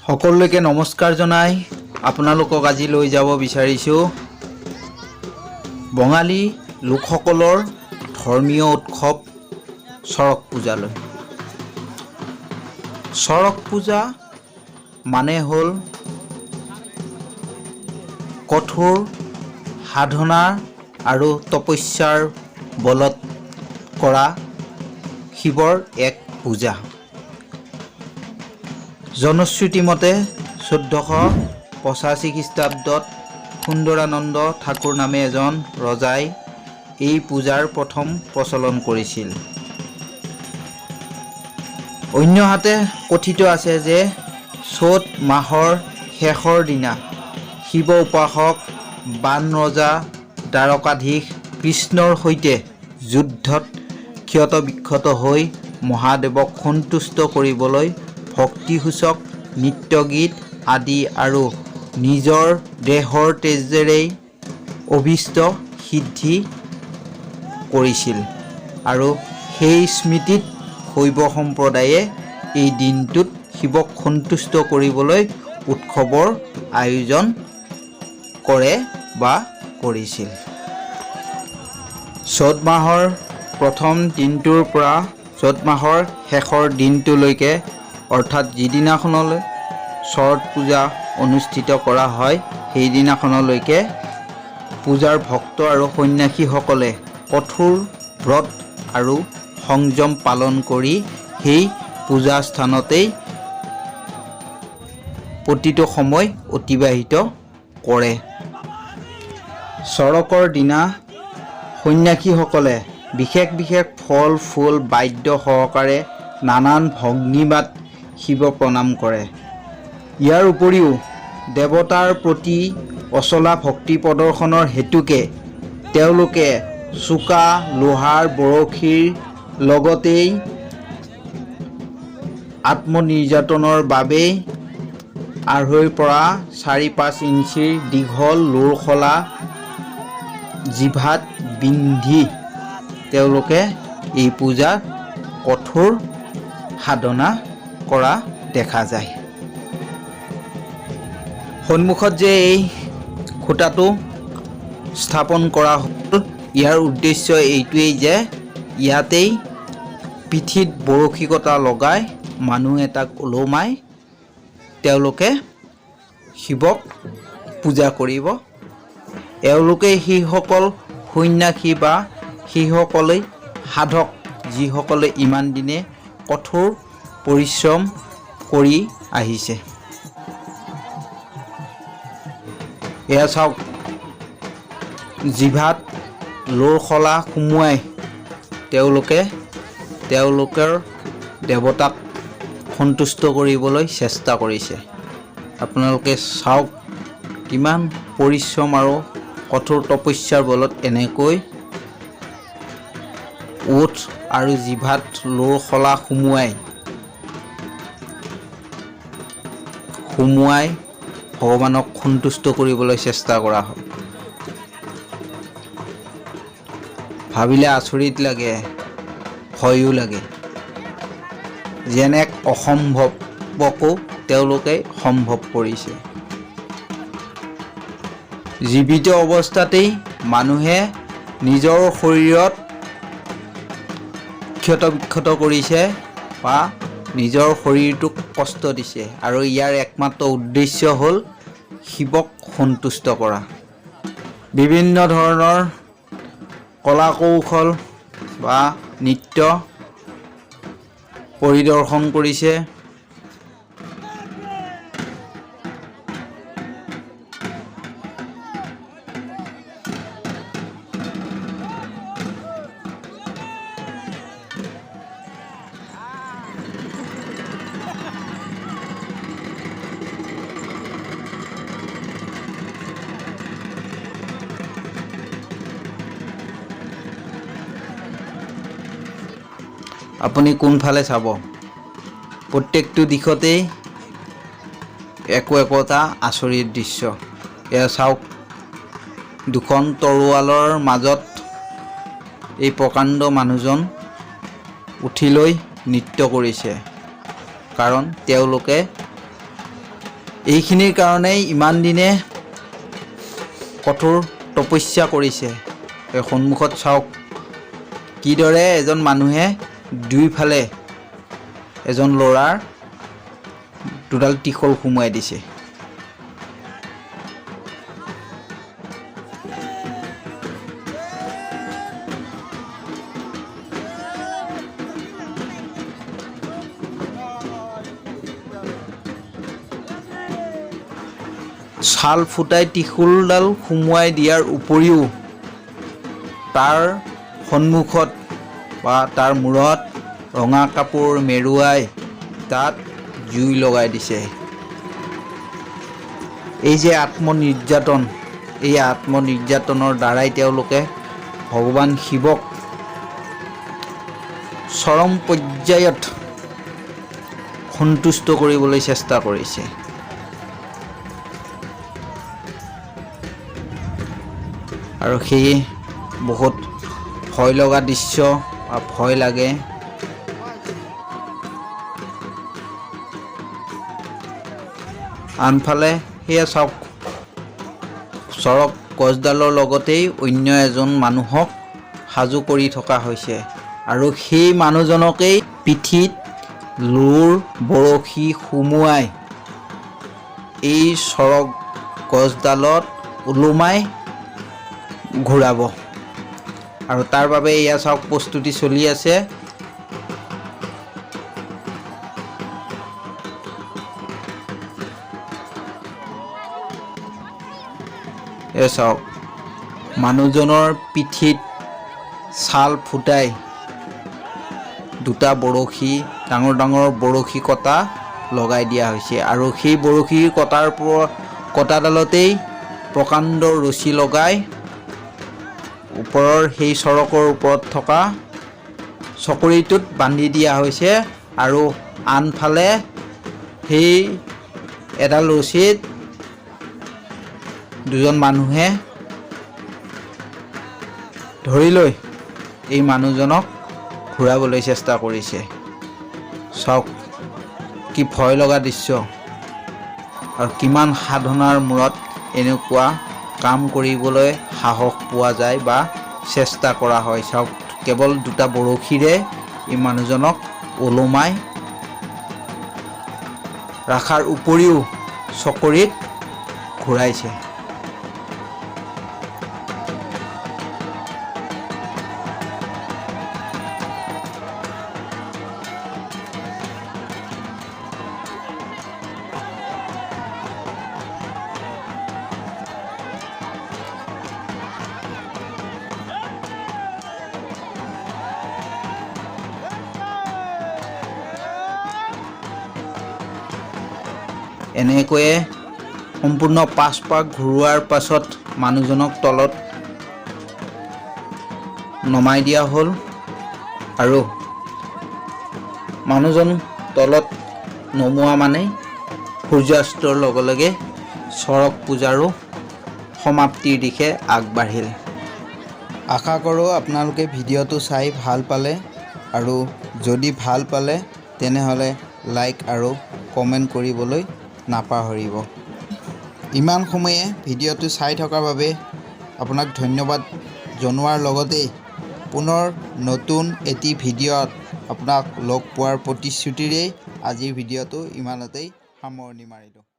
সকলোকে নমস্কাৰ জনাই আপোনালোকক আজি লৈ যাব বিচাৰিছোঁ বঙালী লোকসকলৰ ধৰ্মীয় উৎসৱ চড়ক পূজালৈ। চড়ক পূজা মানে হ'ল কঠোৰ সাধনা আৰু তপস্যাৰ বলত কৰা শিৱৰ এক পূজা। জনশ্ৰুতি মতে 1485 খ্ৰীষ্টাব্দত সুন্দৰানন্দ ঠাকুৰ নামে এজন ৰজাই এই পূজাৰ প্ৰথম প্ৰচলন কৰিছিল। অন্যহাতে কথিত আছে যে চ'ত মাহৰ শেষৰ দিনা শিৱ উপাসক বান ৰজা দ্বাৰকাধীশ কৃষ্ণৰ সৈতে যুদ্ধত ক্ষত বিক্ষত হৈ মহাদেৱক সন্তুষ্ট কৰিবলৈ ভক্তিসূচক নৃত্য গীত আদি আৰু নিজৰ দেহৰ তেজেৰেই অভীষ্ট সিদ্ধি কৰিছিল আৰু সেই স্মৃতিত শৈৱ সম্প্ৰদায়ে এই দিনটোত শিৱক সন্তুষ্ট কৰিবলৈ উৎসৱৰ আয়োজন কৰে বা কৰিছিল। চ'ত মাহৰ প্ৰথম দিনটোৰ পৰা চ'ত মাহৰ শেষৰ দিনটোলৈকে, অৰ্থাৎ যিদিনাখনলৈ চড়ক পূজা অনুষ্ঠিত কৰা হয়, সেইদিনাখনলৈকে পূজাৰ ভক্ত আৰু সন্যাসীসকলে কঠোৰ ব্ৰত আৰু সংযম পালন কৰি সেই পূজা স্থানতেই প্ৰতিটো সময় অতিবাহিত কৰে। চড়কৰ দিনা সন্যাসীসকলে বিশেষ বিশেষ ফল ফুল বাদ্য সহকাৰে নানান ভংগীমাত শিৱ প্ৰণাম কৰে। ইয়াৰ উপৰিও দেৱতাৰ প্ৰতি অচলা ভক্তি প্ৰদৰ্শনৰ হেতুকে তেওঁলোকে চোকা লোহাৰ বৰশীৰ লগতেই আত্মনিৰ্যাতনৰ বাবেই 2.5ৰ পৰা 4-5 ইঞ্চিৰ দীঘল লোৰ শলা জিভাত বিন্ধি তেওঁলোকে এই পূজা কঠোৰ সাধনা কৰা দেখা যায়। সন্মুখত যে এই খুঁটাটো স্থাপন কৰা হ'ল, ইয়াৰ উদ্দেশ্য এইটোৱেই যে ইয়াতেই পিঠিত বৰশী কটা লগাই মানুহ এটাক ওলোমাই তেওঁলোকে শিৱক পূজা কৰিব। এওঁলোকে সেইসকল সন্যাসী বা সেইসকলেই সাধক, যিসকলে ইমান দিনে কঠোৰ পৰিশ্ৰম কৰি আহিছে। এয়া চাওক, জিভাত লোৰ শলা সুমুৱাই তেওঁলোকে তেওঁলোকৰ দেৱতাক সন্তুষ্ট কৰিবলৈ চেষ্টা কৰিছে। আপোনালোকে চাওক, কিমান পৰিশ্ৰম আৰু কঠোৰ তপস্যাৰ বলত এনেকৈ ওঠ আৰু জিভাত লোৰ শলা সুমুৱাই সুমুৱাই ভগৱানক সন্তুষ্ট কৰিবলৈ চেষ্টা কৰা হয়। ভাবিলে আচৰিত লাগে, ভয়ো লাগে, যেন এক অসম্ভৱকো তেওঁলোকে সম্ভৱ কৰিছে। জীৱিত অৱস্থাতেই মানুহে নিজৰ শৰীৰত ক্ষত বিক্ষত কৰিছে বা নিজৰ শৰীৰটোক কষ্ট দিছে আৰু ইয়াৰ একমাত্ৰ উদ্দেশ্য হ'ল শিৱক সন্তুষ্ট কৰা। বিভিন্ন ধৰণৰ কলা কৌশল বা নৃত্য পৰিদৰ্শন কৰিছে। আপুনি কোনফালে চাব, প্ৰত্যেকটো দিশতেই একো একোটা আচৰিত দৃশ্য। এয়া চাওক, দুখন তৰোৱালৰ মাজত এই প্ৰকাণ্ড মানুহজন উঠি লৈ নৃত্য কৰিছে, কাৰণ তেওঁলোকে এইখিনিৰ কাৰণেই ইমান দিনে কঠোৰ তপস্যা কৰিছে। এই সন্মুখত চাওক, কিদৰে এজন মানুহে দুইফালে এজন ল'ৰাৰ দুডাল ত্ৰিশূল সুমুৱাই দিছে। ছাল ফুটাই ত্ৰিশূলডাল সুমুৱাই দিয়াৰ উপৰিও তাৰ সন্মুখত বা তাৰ মূৰত ৰঙা কাপোৰ মেৰুৱাই তাত জুই লগাই দিছে। এই যে আত্মনিৰ্যাতন, এই আত্মনিৰ্যাতনৰ দ্বাৰাই তেওঁলোকে ভগৱান শিৱক চৰম পৰ্যায়ত সন্তুষ্ট কৰিবলৈ চেষ্টা কৰিছে। আৰু সেয়ে বহুত ভয় লগা দৃশ্য বা ভয় লাগে। আনফালে সেয়া চাওক, চৰক গছডালৰ লগতেই অন্য এজন মানুহক সাজু কৰি থকা হৈছে আৰু সেই মানুহজনকেই পিঠিত লোৰ বৰশী সুমুৱাই এই চৰক গছডালত ওলোমাই ঘূৰাব আৰু তাৰ বাবে এয়া চাওক, প্ৰস্তুতি চলি আছে। এয়া চাওক, মানুহজনৰ পিঠিত ছাল ফুটাই দুটা বৰশী, ডাঙৰ ডাঙৰ বৰশী কটা লগাই দিয়া হৈছে আৰু সেই বৰশী কটাৰ কটাডালতেই প্ৰকাণ্ড ৰছী লগাই ওপৰৰ সেই চৰকৰ ওপৰত থকা চকৰিটোত বান্ধি দিয়া হৈছে আৰু আনফালে সেই এডাল ৰছীত দুজন মানুহে ধৰি লৈ এই মানুহজনক ঘূৰাবলৈ চেষ্টা কৰিছে। চাওক, কি ভয় লগা দৃশ্য আৰু কিমান সাধনাৰ মূৰত এনেকুৱা কাম কৰিবলৈ সাহস পোৱা যায় বা চেষ্টা কৰা হয়। চাওক, কেৱল দুটা বৰশীৰে এই মানুহজনক ওলোমাই ৰখাৰ উপৰিও চকৰিত ঘূৰাইছে। এনেকৈয়ে সম্পূৰ্ণ 5 পাক ঘূৰোৱাৰ পাছত মানুহজনক তলত নমাই দিয়া হ'ল আৰু মানুহজন তলত নমোৱা মানে সূৰ্যাস্তৰ লগে লগে চৰক পূজাৰো সমাপ্তিৰ দিশে আগবাঢ়িল। আশা কৰোঁ আপোনালোকে ভিডিঅ'টো চাই ভাল পালে আৰু যদি ভাল পালে তেনেহ'লে লাইক আৰু কমেণ্ট কৰিবলৈ নাপাহৰিব। ইমান সময়ে ভিডিঅ'টো চাই থকাৰ বাবে আপোনাক ধন্যবাদ জনোৱাৰ লগতেই পুনৰ নতুন এটি ভিডিঅ'ত আপোনাক লগ পোৱাৰ প্ৰতিশ্ৰুতিৰেই আজিৰ ভিডিঅ'টো ইমানতেই সামৰণি মাৰিলোঁ।